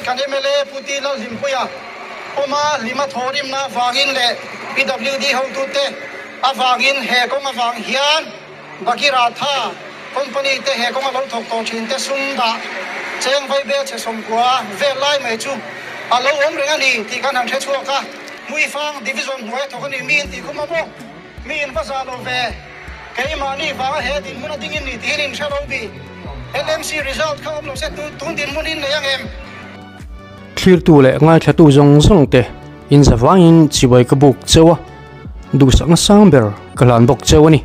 Kan mla Pu T Lalhlimpuia puma hlima thawhrimna avangin leh PWD hotute avangin he kawng avang hian Bhagiratha company te he kawnga lo thawk tawh thin te sum dah cheng vai bel chhe 90 vel lai mai chu a lo awm reng a ni tih kan han hre chhuak a. Hmuifang Division hnuaia thawk a ni mi in tih khum a maw? Mi in va zah lo ve. Keimahni vanga he dinhmun a ding in ni tiin in hre lo bi. LMC result kha awm lo se tun dinhmun in nei ang em? Thlirtu leh ngaithlatu zawng zawng te in zavaiin chibai ka buk cheu a. Duhsakna sang ber ka hlan bawk cheu a ni.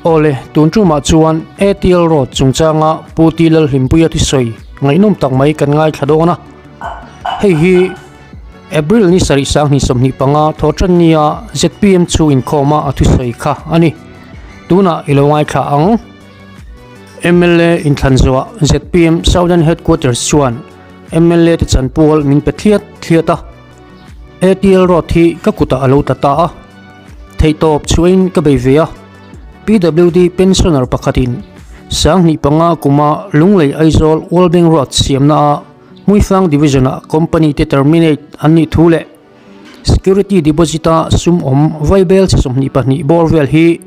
Awle, tun tumah chuan ATL Road chungchanga Pu T Lalhlimpuia thusawi ngaihnawm tak mai kan ngaithla dawn a. Hei hi April ni sarih 2025 thawhtan nia zpm chu inkhawma a thusawi kha a ni. Tunah i lo ngaithla ang. Mla inthlan zawhah zpm Southern Headquarters chuan mla te chanpual min pe thliat thliat a. ATL Road hi ka kutah a lo tla ta a, theihtawp chhuahin ka bei ve a. PWD pensioner pakhatin 2005 kuma Lunglei Aizawl World Bank Road siamna a Hmuifang Division ah company te terminate an nih thu leh security deposit a sum awm vaibel chi 22 bawr vel hi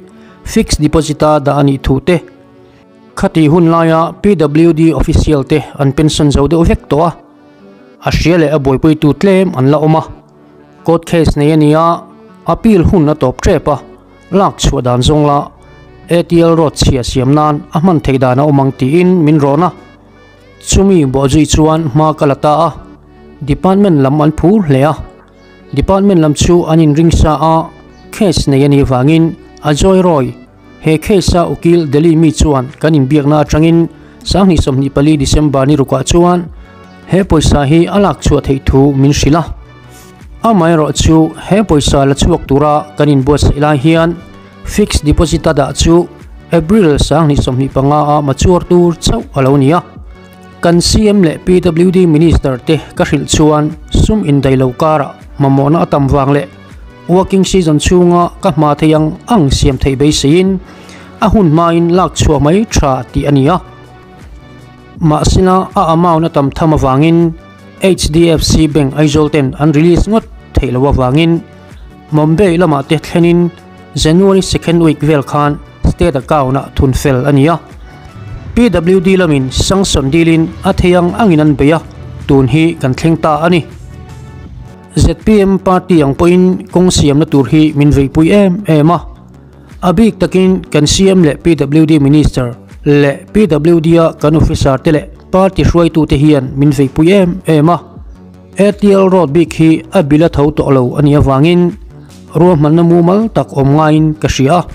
fixed deposit a dah a nih thu te khati hun laia PWD official te an pension zo deuh vek tawh a. A hria leh a buaipuitu tlem an la awm a, court case nei a ni a, appeal hun a tawp tep a, lak chhuah dan zawng la ATL road chhia siam nan a hman theih dan a awm ang tiin min rawn a, chumi bawhzui chuan hma ka la ta a, department lam an phur hle a, department lam chu an inring sa a, case nei a nih vangin Ajoy Roy He case a ukil Delhi mi chuan kan inbiakna atangin 2024 December ni rukah chuan he pawisa hi a lak chhuah theih thu min hrilh a. Amaherawh chu he pawisa la chhuak tura kan inbuatsaih lai hian fixed deposit a dah chu April 2025 a mature tur chauh a lo ni a. Kan CM leh PWD Minister te ka hrilh chuan sum indaih lo karah mamawhna a tam vang leh Working season chhunga ka hma thei ang ang siam theih beiseiin a hun hmain lak chhuah mai tha tih a ni a. Mahsela a amount a tam tham avangin HDFC Bank Aizawl ten an release ngawt theih loh avangin Mumbai lamah te thlenin January second week vel khan state account ah thun fel a ni a. PWD lamin sanction dilin a thei ang angin an bei a, tun hi kan thleng ta a ni. Zpm party ang pawhin kawng siamna tur hi min veipui em em a, a bik takin kan CM leh PWD Minister leh PWD a kan officer te leh party hruaitute hian min veipui em em a. ATL road bik hi a bil a tho tawh lo a nih avangin ruahmanna mumal tak awm ngaiin ka hria a,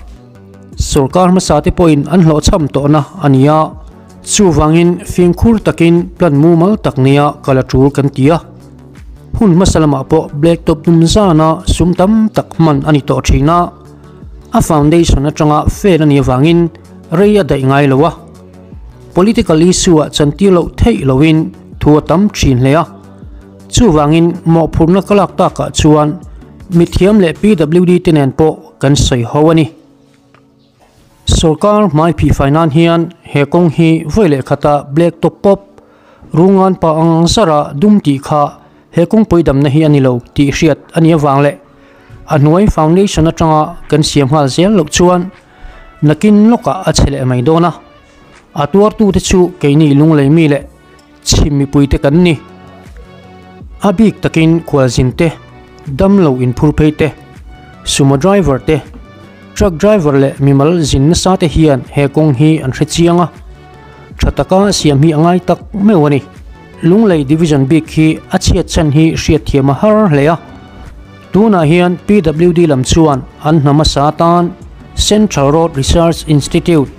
sorkar hmasa te pawhin an hlawhchham tawhna a ni a, chuvangin fimkhur takin plan mumal tak nia kal a tul kan ti a. Hun hmasa lamah pawh Black Top dum zana sum tam tak hman a ni tawh thin a, a foundation atanga fail a nih avangin rei a daih ngai lo a. Political issue ah chantir loh theih loin thu a tam thin hle a. Chuvangin mawhphurhna ka lak takah chuan mithiam leh PWD te nen pawh kan sawi ho a ni. Sorkar hmaiphih fai nan hian he kawng hi vawi leh khata black top pawp, rungan pa ang zara dum tih kha he kawngpui damna hi a ni lo tih hriat a nih avang leh a hnuai foundation atanga kan siam nghal zel loh chuan nakin lawkah a chhe leh mai dawn a, a tuartute chu keini lunglei mi leh chhim mipuite kan ni. A bik takin khualzin te, damlo inphur phei te, sumo driver te, truck driver leh mimal zin nasa te hian he kawng hi an hre chiang a, tha taka siam hi a ngai tak meuh a ni. Lunglei Division bik hi a chhiat chhan hi hriatthiam a har hle a, tunah hian PWD lam chuan an hna hmasa atan Central Road Research Institute,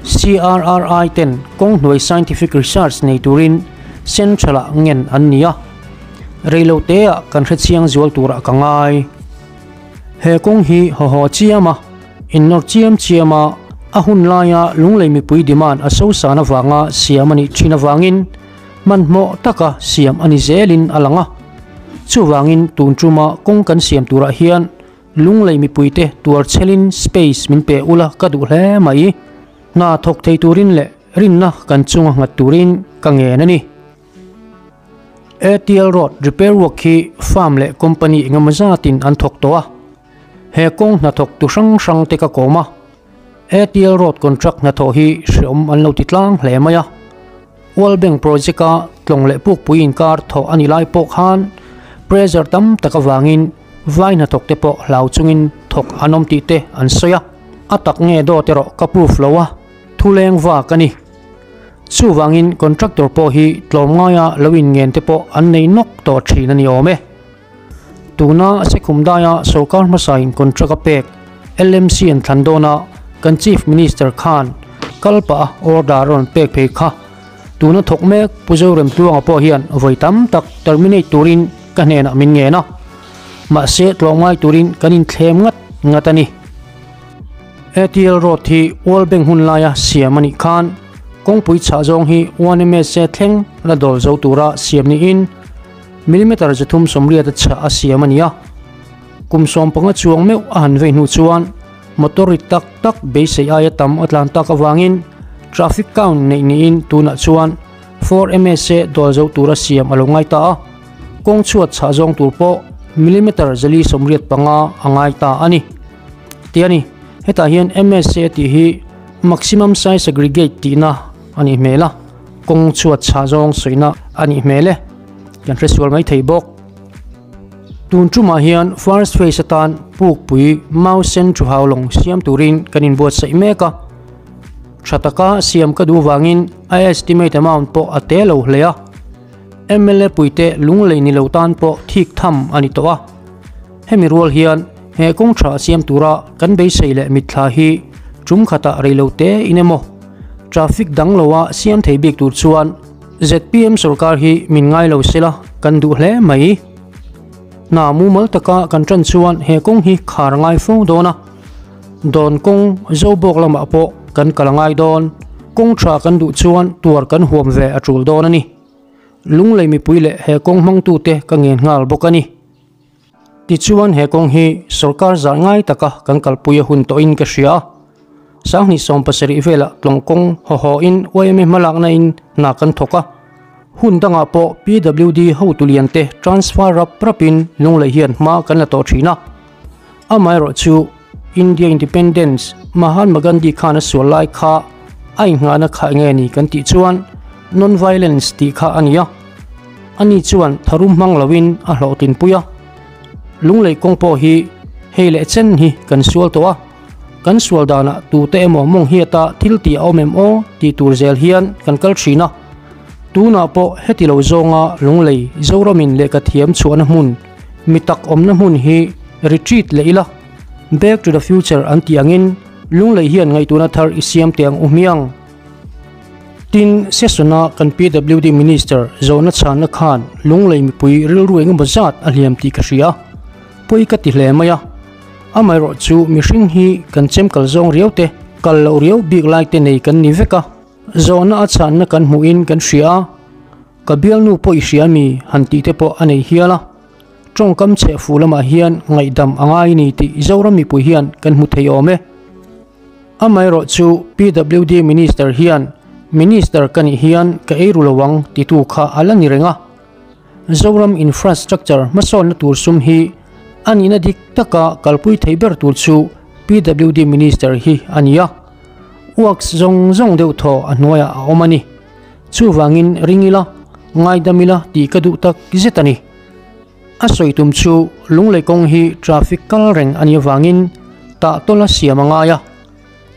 CRRI, ten kawng hnuai scientific research nei turin Central-ah ngen an ni a, reiloteah kan hrechiang zual turah ka ngai. He kawng hi haw haw chiam a, innawr chiam chiam a, a hun laia Lunglei mipui demand a sosan avanga siam a nih thin avangin hmanhmawh taka siam a ni zelin a lang a. Chuvangin tun tuma kawng kan siam turah hian Lunglei mipuite tuar chhelin space min pe ula ka duh hle mai. Hna thawk thei turin leh rinna kan chunga nghat turin ka ngen a ni. ATL Road repair work hi firm leh company engemaw zatin an thawk tawh a, he kawng hnathawk tu hrang hrang te ka kawm a, ATL Road contract hnathawh hi hreawm an lo ti tlang hle mai a. World Bank project a tlawng leh pukpui inkar thawh a ni lai pawh khan pressure tam tak avangin vai hnathawk te pawh hlau chungin thawk an awm tih te an sawi a, a tak nge dawt erawh ka proof lo a, thuleng vak a ni. Chuvangin contractor pawh hi tlawmngaia lo inngen te pawh an nei nawk tawh thin a ni awm e. Tuna Sekhum daia sorkar hmasain contract a pek LMC an thlan dawna kan Chief Minister khan kal pah a order a rawn pek phei kha. Tuna thawk mek Pu Zoremtluanga pawh hian vawi tam tak terminate turin ka hnenah min ngen a. Mahse tlawmngai turin kan inthlem ngat ngat a ni. ATL Road hi World Bank hun laia siam a nih khan kawngpui chhah zawng hi 1 msa thleng la dawl zo tura siam niin millimeter 380 a chhah a siam a ni a. Kum 15 chuang meuh a han vei hnu chuan motor rit tak tak beisei aia tam a tlan tak avangin traffic count neih niin tunah chuan 4 msa dawl zo tura siam a lo ngai ta a, kawng chhuat chhah zawng tur pawh millimeter 485 a ngai ta a ni. Tih a ni. Hetah hian MSA tih hi Maximum Size Aggregate tihna a nih hmel a, kawng chhuat chhah zawng sawina a nih hmel e. Kan hresual mai thei bawk. Tun tumah hian first phase atan pukpui mau sen thu hau lawng siam turin kan inbuatsaih mek a. Tha taka siam ka duh vangin a estimate amount pawh a te lo hle a. Mla puite lunglei ni lo tan pawh thik tham a ni tawh a. Hemi rual hian he kawng tha siam tura kan beisei leh mitthla hi tum khatah reilo te in emaw traffic dang loa siam thei bik tur chuan zpm sorkar hi min ngai lo sela kan duh hle mai. Hna mumal taka kan tan chuan he kawng hi khar ngai fo dawn a, dawn kawng Zobawk lamah pawh kan kal ngai dawn. Kawng tha kan duh chuan tuar kan huam ve a tul dawn a ni. Lunglei mipui leh he kawng hmangtute ka ngen nghal bawk a ni. Tichuan he kawng hi sorkar zah ngai taka kan kalpui a hun tawhin ka hria a. 2017 velah tlawng kawng haw hawin yma hmalakna in hna kan thawk a. Hun dangah pawh PWD hotu lian te transfer rap rapin Lunglei hian hma kan la tawh thin a. Amaherawh chu India Independence Mahatma Gandhi khan a sual lai kha a inngahna kha enge ni kan tih chuan non-violence tih kha a ni a. Ani chuan tharum hmang loin a hlawhtlinpui a. Lunglei kawng pawh hi hei leh chen hi kan sual tawh a. Kan sual danah tute emaw mawng hiata thil tih a awm em aw tih tur zel hian kan kal thin a. Tunah pawh heti lo zawnga Lunglei Zoramin lehkha thiam chhuahna hmun mi tak awmna hmun hi retreat leh ila Back to the future an tih angin Lunglei hian ngaihtuahna thar i siam teh ang u hmiang. Tin, session-a kan PWD Minister Zawhna chhanna khan Lunglei mipui rilru engemaw zat a hliam tih ka hria. Pawi ka ti hle mai a. Amaherawh chu mihring hi kan chem kal zawng riau te, kal loh riau bik lai te nei kan ni vek a. Zawhna a chhanna kan hmuhin kan hria a. Ka bialnu pawh i hria mi han tih te pawh a nei hial a. Tawngkam chhe fu lamah hian ngaihdam a ngai ni tih Zoram mipui hian kan hmu thei awm e. Amaherawh chu PWD Minister hian Minister ka nih hian ka ei ru lo ang titu kha a la ni reng a. Zoram infrastructure hmasawnna tur sum hi a nihna dik taka kalpui thei ber tur chu PWD Minister hi a ni a. Works zawng zawng deuh thaw a hnuaiah a awm a ni. Chuvangin ring ila, ngaidam ila tih ka duh tak zet a ni. A sawi tum chu Lunglei kawng hi traffic kal reng a nih avangin tah tawla siam a ngai a.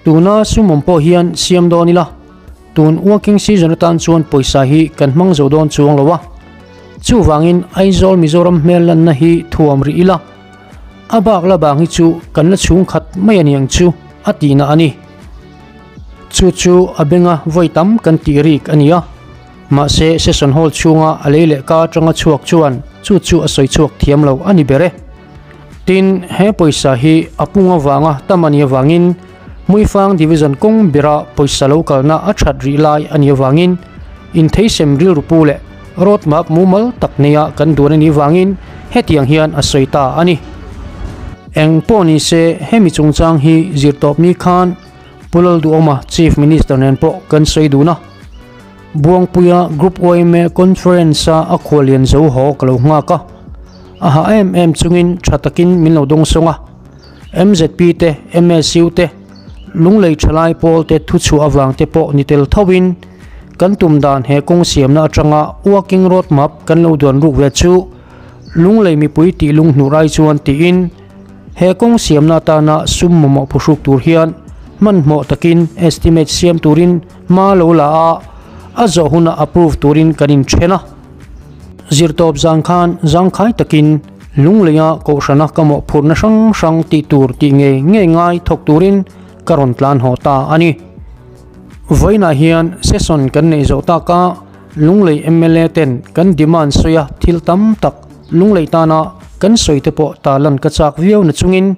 Tuna sumawm pawh hian siam dawn ila, tun working season atan chuan pawisa hi kan hmang zo dawn chuang lo a. Chuvangin Aizawl Mizoram hmel lanna hi thuam rih ila, a bak la bang hi chu kan la chhung khat mai a niang chu a tihna a ni. Chu chu a benga vawi tam kan tih rik a ni a. Mahse session hall chhunga a lei leh ka atanga chhuak chuan chu chu a sawi chhuak thiam lo a ni ber e. Tin, he pawisa hi a pung avanga tam a nih avangin Hmuifang Division kawng bera pawisa lo kalna a that rih lai a nih avangin intheisem rilru pu leh road map mumal tak neia kan duan a nih avangin hetiang hian a sawi ta a ni. Eng pawh ni se hemi chungchang hi zirtawp ni khan Pu Lalduhawma Chief Minister nen pawh kan sawi dun a. Buangpuia Group yma Conference-a a khuallian zo haw ka lo nghak a, a hah em em chungin tha takin min lo dawngsawng a. Mzp te, MSU te, Lunglei thalai pawl te thuchhuah avang te pawh ni tel tho in kan tum dan he kawng siamna atanga Walking Road Map kan lo duan ruk ve chu Lunglei mipui tih lunghnuh rai chuan tiin he kawng siamna atana sum mamawh phuhruk tur hian hmanhmawh takin estimate siam turin hma lo la a, a zawh huna approve turin kan inthen a. Zirtawp zang khan zangkhai takin Lungleia Kohhrana ka mawhphurhna hrang hrang tih tur tih ngei ngei ngai thawk turin ka rawn tlan haw ta a ni. Vawiinah hian session kan neih zawh tak a, Lunglei mla ten kan demand sawi a thil tam tak Lunglei tana kan sawi te pawh tarlan ka chak viau na chungin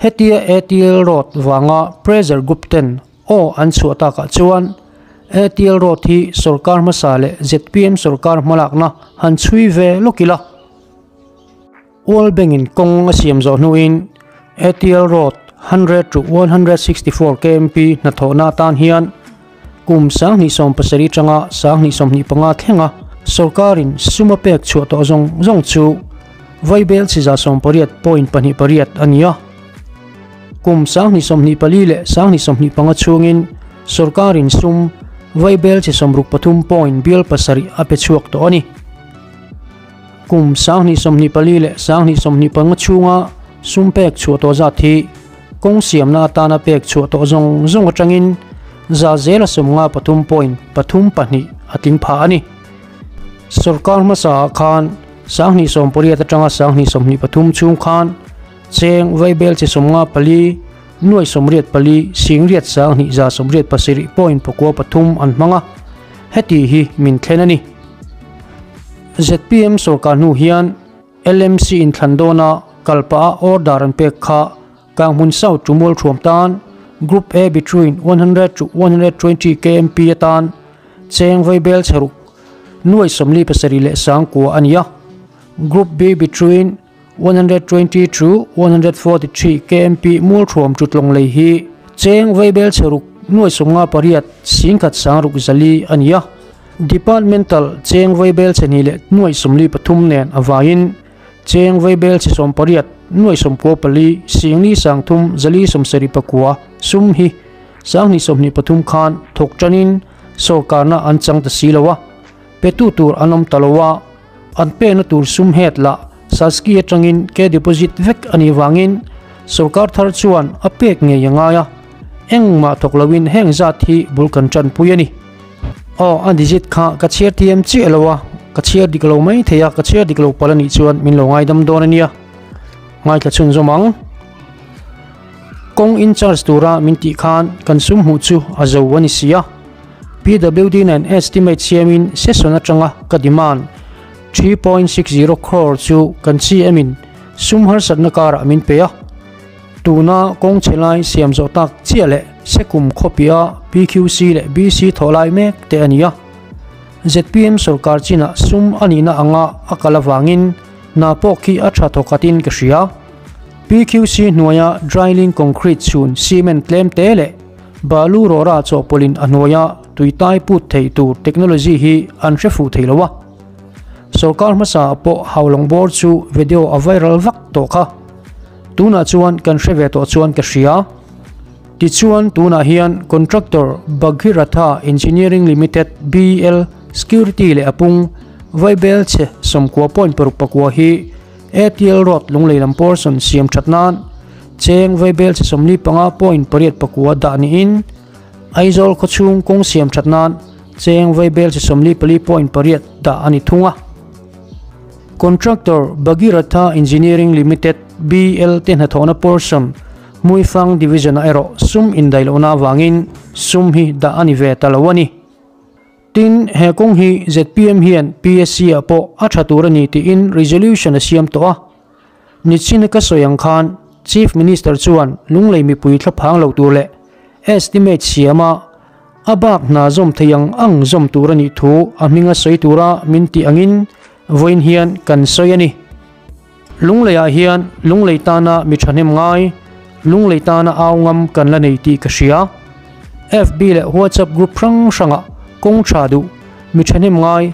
hetia ATL Road vanga pressure group ten Aw an chhuah takah chuan ATL Road hi sorkar hmasa leh zpm sorkar hmalakna han chhui ve lawk ila. World Bank in kawng a siam zawh hnuin ATL Road 100 to 164 kmp hnathawhna atan hian kum 2017 atanga 2025 thlenga sorkarin sum a pek chhuah tawh zawng zawng chu Vaibel chiza 18.28 a ni a. Kum 2024 leh 2025 chhungin sorkarin sum Vaibel chi 63 point bial pasarih a pe chhuak tawh a ni. Kum 2024 leh 2025 chhunga sum pek chhuah tawh zat hi kawng siamna atana pek chhuah tawh zawng zawng atangin za zela 53 point pathum pahnih a tling phah a ni. Sorkar hmasaah khan 2018 atanga 2023 chhung khan Cheng Vaibel chi 54, nuai 84, singriat 2 za 87 point pakua pathum an hmang a, heti hi min thlen a ni. Zpm sorkar hnu hian LMC inthlan dawna kalpah a order an pek kha Kanghmun South to Mualthuam tan Group A between 100 to 120 kmp atan Cheng Vaibel chheruk nuai 47 leh sangkua a ni a, Group B between 120 to 143 kmp Mualthuam Tutlawng lei hi Cheng Vaibel chheruk nuai 58 singkhat sangruk zali a ni a. Departmental Cheng Vaibel chhehnih leh nuai 43 nen a vaiin Cheng Vaibel chhe 80 nuai 94 singli sangthum zali 74 sum hi 2023 khan thawk tanin sorkarna an chang ta si lo a, petu tur an awm ta lo a. An pekna tur sum het lah Saski atangin ke deposit vek a nih vangin sorkar thar chuan a pek ngei a ngai a, engmah thawk loin heng zat hi bul kan tanpui a ni. Aw, a digit kha ka chhiar thiam chiah lo a, ka chhiar dik lo mai thei a, ka chhiar dik lo palh a nih chuan min lo ngaidam dawn a nia. Ngaithla chhunzawm ang. Kawng in charge tura min tih khan kan sum hmuh chu a zo a ni si a. PWD nen estimate siamin session atanga ka demand 3.60 crore chu kan CM in sum harsatna karah min pe a. Tuna kawng chhe lai siam zawh tak chiah leh sekum khawpia PQC leh BC thawh lai mek te a ni a. Zpm sorkar chinah sum a nihna anga a kal avangin hna pawh khi a tha thawkhatin ka hria. PQC hnuaia dryling concrete chhun cement tlem te leh Balu rawra chawhpawlhin a hnuaia tuitai put thei tur technology hi an hre fuh thei lo a. Sorkar hmasa ah pawh Haulawng bawr chu video a viral vak tawh kha. Tunah chuan kan hre ve tawh chuan ka hria. Tichuan tunah hian contractor Bhagiratha Engineering Limited, BEL, security leh a pung Vaibel chhe 90.6 hi ATL Road Lunglei lam portion siam that nan Cheng Vaibel chhe 45.8 dah niin Aizawl khawchhung kawng siam that nan Cheng Vaibel chhe 44.8 dah a ni thung a. Contractor Bhagiratha Engineering Limited, BEL, te hnathawhna portion Hmuifang Division-ah erawh sum indaihlohna avangin sum hi dah a ni ve ta lo a ni. Tin, he kawng hi zpm hian PSC-ah pawh a tha tur a ni tiin resolution a siam tawh a. Nichin ka sawi ang khan Chief Minister chuan Lunglei mipui thlaphang lo tur leh estimate siama a bak hna zawm thei ang ang zawm tur a nih thu a hminga sawi tura min tih angin vawiin hian kan sawi a ni. Lungleiah hian Lunglei tana mi thahnem ngai, Lunglei tana au ngam kan la nei tih ka hria. FB leh WhatsApp group hrang hrangah. Kawng tha duh, mi thahnem ngai,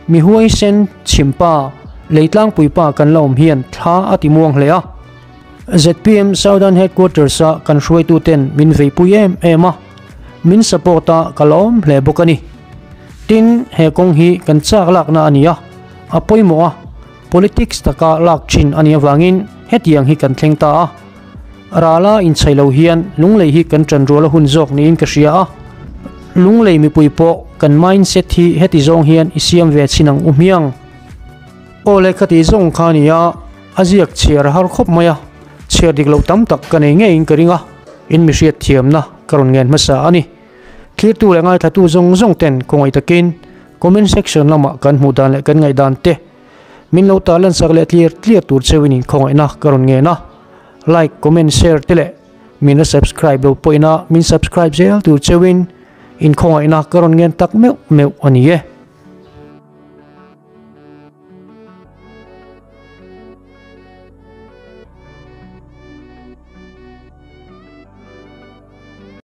mi huaisen chhimpa, leitlangpui pa kan la awm hian thla a ti muang hle a. Zpm Southern Headquarters a kan hruaitu ten min veipui em em a, min support a ka la awm hle bawk a ni. Tin, he kawng hi kan chak lakna a ni a, a pawimawh a, politics taka lak thin a nih avangin hetiang hi kan thleng ta a. Rala inchhai lo hian Lunglei hi kan ṭan rual a hun zawk niin ka hria a, Lunglei mipui pawh kan mindset hi heti zawng hian i siam ve chhin ang u hmiang. Aw le khati zawng kha a ni a, a ziak chhiar a har khawp mai a, chhiar dik loh tam tak ka nei ngeiin ka ring a, in mi hriat thiamna ka rawn ngen hmasa a ni. Thlirtu leh ngaithlatu zawng zawng ten khawngaih takin comment section lamah kan hmuh dan leh kan ngaihdan te min lo tarlan sak leh tlir tlir tur cheuhin inkhawngaihna ka rawn ngen a. Like, comment, share te leh min la subscribe lo pawhin a min subscribe zel tur cheuhin inkhawngaihna ka rawn ngen tak meuh meuh a ni e.